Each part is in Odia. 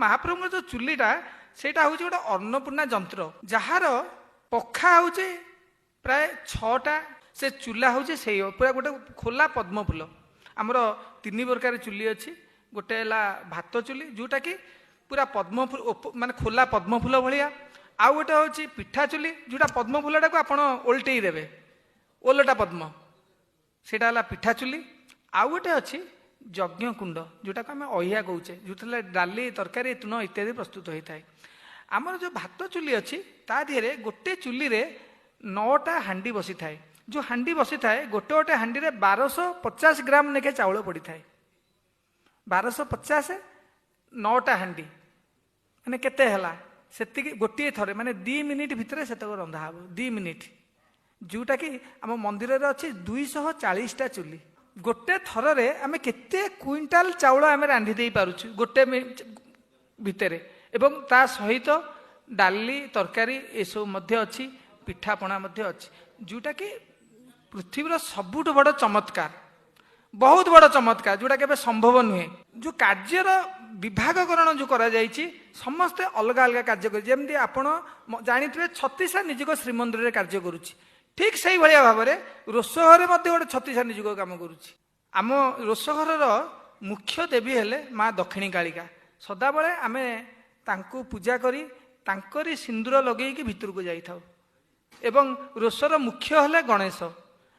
ମହାପ୍ରଭୁଙ୍କର ଯେଉଁ ଚୁଲିଟା, ସେଇଟା ହେଉଛି ଗୋଟେ ଅନ୍ନପୂର୍ଣ୍ଣା ଯନ୍ତ୍ର, ଯାହାର ପଖା ହେଉଛି ପ୍ରାୟ 6ଟା। ସେ ଚୁଲା ହେଉଛି ସେଇ ପୁରା ଗୋଟେ ଖୋଲା ପଦ୍ମ ଫୁଲ। ଆମର 3 ପ୍ରକାର ଚୁଲି ଅଛି। ଗୋଟେ ହେଲା ଭାତ ଚୁଲି, ଯେଉଁଟାକି ପୁରା ପଦ୍ମ ଫୁଲ, ମାନେ ଖୋଲା ପଦ୍ମ ଫୁଲ ଭଳିଆ। ଆଉ ଗୋଟେ ହେଉଛି ପିଠା ଚୁଲି, ଯେଉଁଟା ପଦ୍ମ ଫୁଲଟାକୁ ଆପଣ ଓଲଟେଇ ଦେବେ, ଓଲଟା ପଦ୍ମ, ସେଇଟା ହେଲା ପିଠା ଚୁଲି। ଆଉ ଗୋଟେ ଅଛି ଯଜ୍ଞ କୁଣ୍ଡ, ଯେଉଁଟାକୁ ଆମେ ଅହିଆ କହୁଛେ, ଯେଉଁଥିରେ ଡାଲି, ତରକାରୀ, ତୁଣ ଇତ୍ୟାଦି ପ୍ରସ୍ତୁତ ହୋଇଥାଏ। ଆମର ଯେଉଁ ଭାତ ଚୁଲି ଅଛି, ତା ଦେହରେ ଗୋଟେ ଚୁଲିରେ 9ଟା ହାଣ୍ଡି ବସିଥାଏ। ଯେଉଁ ହାଣ୍ଡି ବସିଥାଏ, ଗୋଟେ ଗୋଟେ ହାଣ୍ଡିରେ 1250 ଗ୍ରାମ ଲେଖେ ଚାଉଳ ପଡ଼ିଥାଏ। 1250, 9ଟା ହାଣ୍ଡି ମାନେ କେତେ ହେଲା? ସେତିକି ଗୋଟିଏ ଥରେ, ମାନେ 2 ମିନିଟ୍ ଭିତରେ ସେତକ ରନ୍ଧା ହେବ, 2 ମିନିଟ୍। ଯେଉଁଟାକି ଆମ ମନ୍ଦିରରେ ଅଛି 240ଟା ଚୁଲି। ଗୋଟେ ଥରରେ ଆମେ କେତେ କୁଇଣ୍ଟାଲ ଚାଉଳ ଆମେ ରାନ୍ଧି ଦେଇପାରୁଛୁ ଗୋଟେ ଭିତରେ। ଏବଂ ତା ସହିତ ଡାଲି, ତରକାରୀ ଏସବୁ ମଧ୍ୟ ଅଛି, ପିଠାପଣା ମଧ୍ୟ ଅଛି, ଯେଉଁଟାକି ପୃଥିବୀର ସବୁଠୁ ବଡ଼ ଚମତ୍କାର, ବହୁତ ବଡ଼ ଚମତ୍କାର, ଯେଉଁଟା କେବେ ସମ୍ଭବ ନୁହେଁ। ଯେଉଁ କାର୍ଯ୍ୟର ବିଭାଗକରଣ ଯେଉଁ କରାଯାଇଛି, ସମସ୍ତେ ଅଲଗା ଅଲଗା କାର୍ଯ୍ୟ କରୁଛି। ଯେମିତି ଆପଣ ଜାଣିଥିବେ, ଛତିଶା ନିଯୁଗ ଶ୍ରୀମନ୍ଦିରରେ କାର୍ଯ୍ୟ କରୁଛି, ଠିକ୍ ସେଇଭଳିଆ ଭାବରେ ରୋଷଘରେ ମଧ୍ୟ ଗୋଟେ ଛତିଶା ନିଯୁଗ କାମ କରୁଛି। ଆମ ରୋଷଘରର ମୁଖ୍ୟ ଦେବୀ ହେଲେ ମା ଦକ୍ଷିଣୀ କାଳିକା। ସଦାବେଳେ ଆମେ ତାଙ୍କୁ ପୂଜା କରି ତାଙ୍କରି ସିନ୍ଦୁର ଲଗେଇକି ଭିତରକୁ ଯାଇଥାଉ। ଏବଂ ରୋଷର ମୁଖ୍ୟ ହେଲେ ଗଣେଶ।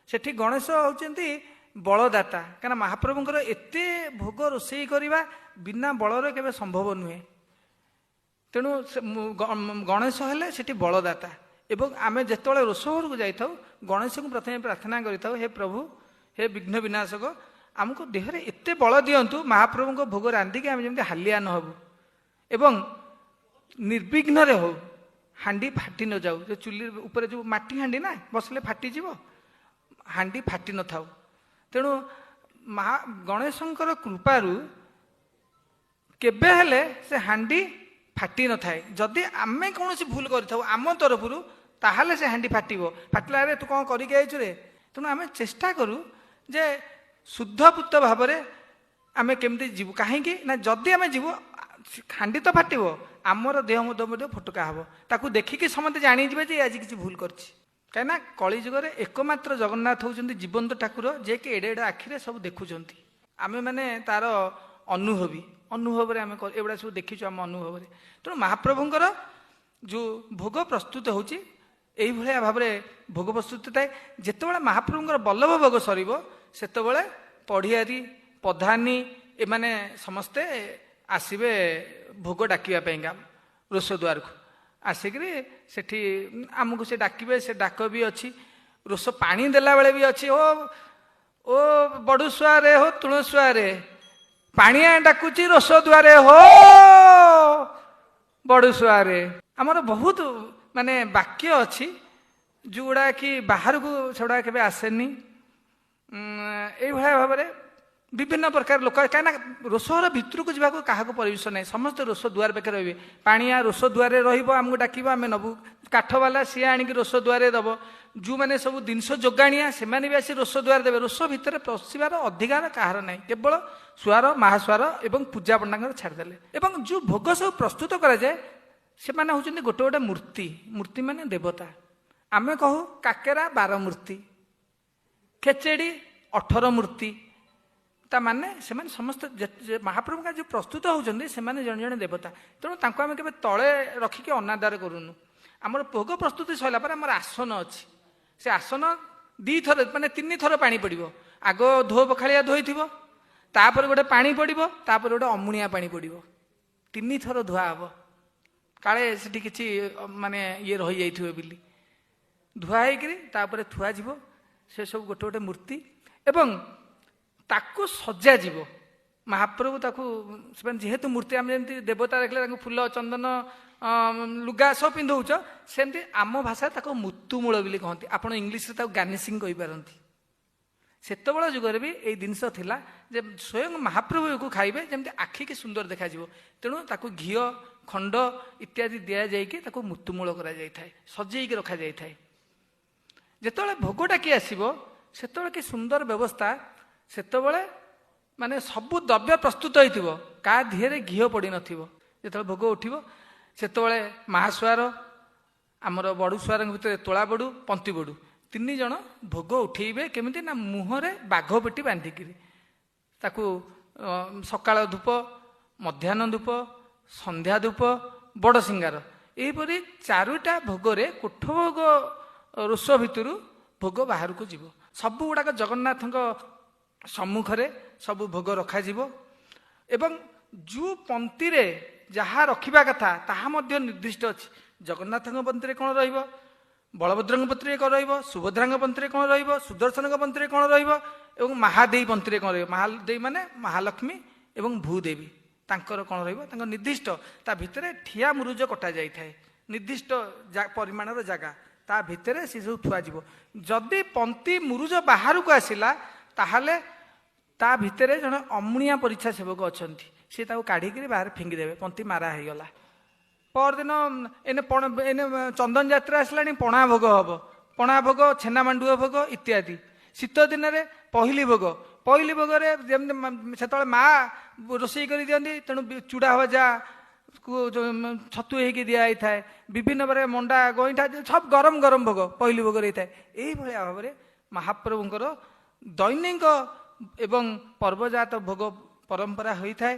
ସେଠି ଗଣେଶ ହେଉଛନ୍ତି ବଳଦାତା, କାରଣ ମହାପ୍ରଭୁଙ୍କର ଏତେ ଭୋଗ ରୋଷେଇ କରିବା ବିନା ବଳରେ କେବେ ସମ୍ଭବ ନୁହେଁ। ତେଣୁ ଗଣେଶ ହେଲେ ସେଠି ବଳଦାତା। ଏବଂ ଆମେ ଯେତେବେଳେ ରୋଷ ଘରକୁ ଯାଇଥାଉ, ଗଣେଶଙ୍କୁ ପ୍ରଥମେ ପ୍ରାର୍ଥନା କରିଥାଉ, ହେ ପ୍ରଭୁ, ହେ ବିଘ୍ନ ବିନାଶକ, ଆମକୁ ଦେହରେ ଏତେ ବଳ ଦିଅନ୍ତୁ, ମହାପ୍ରଭୁଙ୍କ ଭୋଗ ରାନ୍ଧିକି ଆମେ ଯେମିତି ହାଲିଆ ନ ହେବୁ ଏବଂ ନିର୍ବିଘ୍ନରେ ହଉ, ହାଣ୍ଡି ଫାଟି ନ ଯାଉ। ଯେଉଁ ଚୁଲି ଉପରେ ଯେଉଁ ମାଟି ହାଣ୍ଡି ନା ବସିଲେ ଫାଟିଯିବ, ହାଣ୍ଡି ଫାଟି ନଥାଉ। ତେଣୁ ମହା ଗଣେଶଙ୍କର କୃପାରୁ କେବେ ହେଲେ ସେ ହାଣ୍ଡି ଫାଟି ନଥାଏ। ଯଦି ଆମେ କୌଣସି ଭୁଲ କରିଥାଉ ଆମ ତରଫରୁ, ତାହେଲେ ସେ ହାଣ୍ଡି ଫାଟିବ। ଫାଟିଲା, ଆରେ ତୁ କ'ଣ କରିକି ଆଇଛୁ ରେ? ତେଣୁ ଆମେ ଚେଷ୍ଟା କରୁ ଯେ ଶୁଦ୍ଧପୁତ ଭାବରେ ଆମେ କେମିତି ଯିବୁ। କାହିଁକି ନା ଯଦି ଆମେ ଯିବୁ, ହାଣ୍ଡି ତ ଫାଟିବ, ଆମର ଦେହ ମଧ୍ୟ ମଧ୍ୟ ଫୋଟକା ହେବ। ତାକୁ ଦେଖିକି ସମସ୍ତେ ଜାଣିଯିବେ ଯେ ଆଜି କିଛି ଭୁଲ କରିଛି। କାହିଁକିନା କଳିଯୁଗରେ ଏକମାତ୍ର ଜଗନ୍ନାଥ ହେଉଛନ୍ତି ଜୀବନ୍ତ ଠାକୁର, ଯିଏକି ଏଡ଼େ ଏଡ଼େ ଆଖିରେ ସବୁ ଦେଖୁଛନ୍ତି। ଆମେମାନେ ତାର ଅନୁଭବୀ, ଅନୁଭବରେ ଆମେ ଏଗୁଡ଼ା ସବୁ ଦେଖିଛୁ ଆମ ଅନୁଭବରେ। ତେଣୁ ମହାପ୍ରଭୁଙ୍କର ଯେଉଁ ଭୋଗ ପ୍ରସ୍ତୁତ ହେଉଛି, ଏଇଭଳିଆ ଭାବରେ ଭୋଗ ପ୍ରସ୍ତୁତ ଥାଏ। ଯେତେବେଳେ ମହାପ୍ରଭୁଙ୍କର ବଲ୍ଲଭ ଭୋଗ ସରିବ, ସେତେବେଳେ ପଢ଼ିଆରୀ, ପଧାନୀ ଏମାନେ ସମସ୍ତେ ଆସିବେ ଭୋଗ ଡାକିବା ପାଇଁକା। ରୋଷ ଦୁଆରକୁ ଆସିକିରି ସେଠି ଆମକୁ ସେ ଡାକିବେ। ସେ ଡାକ ବି ଅଛି, ରୋଷ ପାଣି ଦେଲାବେଳେ ବି ଅଛି, ଓ ଓ ବଡ଼ୁସୁଆରେ, ହୋ ତୁଳସୁଆରେ, ପାଣିଆ ଡାକୁଛି ରୋଷ ଦୁଆରେ, ହୋ ବଡ଼ୁସୁଆରେ। ଆମର ବହୁତ ମାନେ ବାକ୍ୟ ଅଛି, ଯେଉଁଗୁଡ଼ା କି ବାହାରକୁ ସେଗୁଡ଼ା କେବେ ଆସେନି। ଏଇଭଳିଆ ଭାବରେ ବିଭିନ୍ନ ପ୍ରକାର ଲୋକ, କାହିଁକିନା ରୋଷଘର ଭିତରକୁ ଯିବାକୁ କାହାକୁ ପରମିଶନ ନାହିଁ। ସମସ୍ତେ ରୋଷ ଦୁଆର ପାଖରେ ରହିବେ। ପାଣିଆ ରୋଷ ଦୁଆରେ ରହିବ, ଆମକୁ ଡାକିବ, ଆମେ ନେବୁ। କାଠବାଲା ସିଏ ଆଣିକି ରୋଷ ଦୁଆରେ ଦେବ। ଯେଉଁମାନେ ସବୁ ଜିନିଷ ଯୋଗାଣିଆ, ସେମାନେ ବି ଆସି ରୋଷ ଦୁଆରେ ଦେବେ। ରୋଷ ଭିତରେ ପଶିବାର ଅଧିକାର କାହାର ନାହିଁ, କେବଳ ସୁଆର, ମହାସୁଆର ଏବଂ ପୂଜା ପଣ୍ଡାଙ୍କର ଛାଡ଼ିଦେଲେ। ଏବଂ ଯେଉଁ ଭୋଗ ସବୁ ପ୍ରସ୍ତୁତ କରାଯାଏ, ସେମାନେ ହେଉଛନ୍ତି ଗୋଟେ ଗୋଟେ ମୂର୍ତ୍ତି। ମୂର୍ତ୍ତି ମାନେ ଦେବତା। ଆମେ କହୁ କାକେରା 12 ମୂର୍ତ୍ତି, ଖେଚେଡ଼ି 18 ମୂର୍ତ୍ତି। ତା ମାନେ ସେମାନେ ସମସ୍ତେ ମହାପ୍ରଭୁଙ୍କ ଯେଉଁ ପ୍ରସ୍ତୁତ ହେଉଛନ୍ତି, ସେମାନେ ଜଣେ ଜଣେ ଦେବତା। ତେଣୁ ତାଙ୍କୁ ଆମେ କେବେ ତଳେ ରଖିକି ଅନାଦାର କରୁନୁ। ଆମର ଭୋଗ ପ୍ରସ୍ତୁତି ସରିଲା ପରେ ଆମର ଆସନ ଅଛି। ସେ ଆସନ 2ଥର, ମାନେ 3ଥର ପାଣି ପଡ଼ିବ। ଆଗ ଧୋ ପଖାଳିଆ ଧୋଇଥିବ, ତାପରେ ଗୋଟେ ପାଣି ପଡ଼ିବ, ତାପରେ ଗୋଟେ ଅମୁଣିଆ ପାଣି ପଡ଼ିବ। 3ଥର ଧୁଆ ହେବ, କାଳେ ସେଠି କିଛି ମାନେ ଇଏ ରହିଯାଇଥିବ ବୋଲି। ଧୁଆ ହେଇକିରି ତାପରେ ଥୁଆଯିବ। ସେ ସବୁ ଗୋଟେ ଗୋଟେ ମୂର୍ତ୍ତି ଏବଂ ତାକୁ ସଜାଯିବ। ମହାପ୍ରଭୁ ତାକୁ ସେମାନେ ଯେହେତୁ ମୂର୍ତ୍ତି, ଆମେ ଯେମିତି ଦେବତା ଦେଖିଲେ ତାଙ୍କୁ ଫୁଲ, ଚନ୍ଦନ, ଲୁଗା ସବୁ ପିନ୍ଧଉଛ, ସେମିତି ଆମ ଭାଷାରେ ତାକୁ ମୂର୍ତ୍ତିମୂଳ ବୋଲି କହନ୍ତି। ଆପଣ ଇଂଲିଶରେ ତାକୁ ଗାର୍ନିସିଂ କହିପାରନ୍ତି। ସେତେବେଳ ଯୁଗରେ ବି ଏଇ ଜିନିଷ ଥିଲା ଯେ ସ୍ୱୟଂ ମହାପ୍ରଭୁକୁ ଖାଇବେ, ଯେମିତି ଆଖିକି ସୁନ୍ଦର ଦେଖାଯିବ। ତେଣୁ ତାକୁ ଘିଅ, ଖଣ୍ଡ ଇତ୍ୟାଦି ଦିଆଯାଇକି ତାକୁ ମୂର୍ତ୍ତିମୂଳ କରାଯାଇଥାଏ, ସଜେଇକି ରଖାଯାଇଥାଏ। ଯେତେବେଳେ ଭୋଗ ଡାକି ଆସିବ, ସେତେବେଳେ କି ସୁନ୍ଦର ବ୍ୟବସ୍ଥା! ସେତେବେଳେ ମାନେ ସବୁ ଦ୍ରବ୍ୟ ପ୍ରସ୍ତୁତ ହେଇଥିବ, କାହା ଦେହରେ ଘିଅ ପଡ଼ିନଥିବ। ଯେତେବେଳେ ଭୋଗ ଉଠିବ ସେତେବେଳେ ମହାସୁଆର, ଆମର ବଡ଼ୁ ସୁଆରଙ୍କ ଭିତରେ ତୋଳା ବଡ଼ୁ, ପନ୍ତି ବଡ଼ୁ, 3 ଜଣ ଭୋଗ ଉଠେଇବେ। କେମିତି ନା ମୁହଁରେ ବାଘ ପେଟି ବାନ୍ଧିକିରି ତାକୁ ସକାଳ ଧୂପ, ମଧ୍ୟାହ୍ନ ଧୂପ, ସନ୍ଧ୍ୟା ଧୂପ, ବଡ଼ ସିଙ୍ଗାର, ଏହିପରି 4ଟା ଭୋଗରେ କୋଠ ଭୋଗ ରୋଷ ଭିତରୁ ଭୋଗ ବାହାରକୁ ଯିବ। ସବୁ ଗୁଡ଼ାକ ଜଗନ୍ନାଥଙ୍କ ସମ୍ମୁଖରେ ସବୁ ଭୋଗ ରଖାଯିବ ଏବଂ ଯେଉଁ ପନ୍ତିରେ ଯାହା ରଖିବା କଥା ତାହା ମଧ୍ୟ ନିର୍ଦ୍ଦିଷ୍ଟ ଅଛି। ଜଗନ୍ନାଥଙ୍କ ପନ୍ତିରେ କ'ଣ ରହିବ, ବଳଭଦ୍ରଙ୍କ ପନ୍ତିରେ କ'ଣ ରହିବ, ସୁଭଦ୍ରାଙ୍କ ପନ୍ତିରେ କ'ଣ ରହିବ, ସୁଦର୍ଶନଙ୍କ ପନ୍ତିରେ କ'ଣ ରହିବ ଏବଂ ମହାଦେବୀ ପନ୍ତିରେ କ'ଣ ରହିବ। ମହାଦେବୀ ମାନେ ମହାଲକ୍ଷ୍ମୀ ଏବଂ ଭୂଦେବୀ, ତାଙ୍କର କ'ଣ ରହିବ, ତାଙ୍କ ନିର୍ଦ୍ଦିଷ୍ଟ ତା ଭିତରେ ଠିଆ ମୁରୁଜ କଟା ଯାଇଥାଏ, ନିର୍ଦ୍ଦିଷ୍ଟ ପରିମାଣର ଜାଗା ତା ଭିତରେ ସେ ସବୁ ଥୁଆଯିବ। ଯଦି ପନ୍ତି ମୁରୁଜ ବାହାରକୁ ଆସିଲା ତାହେଲେ ତା ଭିତରେ ଜଣେ ଅମୁଣିଆ ପରିଚ୍ଛା ସେବକ ଅଛନ୍ତି, ସେ ତାକୁ କାଢ଼ିକିରି ବାହାରେ ଫିଙ୍ଗିଦେବେ, ପନ୍ତି ମାରା ହେଇଗଲା। ପରଦିନ ଏନେ ଏନେ ଚନ୍ଦନ ଯାତ୍ରା ଆସିଲାଣି, ପଣା ଭୋଗ ହବ, ପଣା ଭୋଗ, ଛେନା ମାଣ୍ଡୁଅ ଭୋଗ ଇତ୍ୟାଦି। ଶୀତ ଦିନରେ ପହିଲି ଭୋଗ, ପହିଲି ଭୋଗରେ ଯେମିତି ସେତେବେଳେ ମା ରୋଷେଇ କରି ଦିଅନ୍ତି, ତେଣୁ ଚୁଡ଼ା ଭଜା ଛତୁ ହେଇକି ଦିଆହେଇଥାଏ, ବିଭିନ୍ନ ପ୍ରକାର ମଣ୍ଡା ଗଇଁଠା ସବୁ ଗରମ ଗରମ ଭୋଗ ପହିଲି ଭୋଗରେ ହେଇଥାଏ। ଏଇଭଳିଆ ଭାବରେ ମହାପ୍ରଭୁଙ୍କର ଦୈନିକ ଏବଂ ପର୍ବଜାତ ଭୋଗ ପରମ୍ପରା ହୋଇଥାଏ।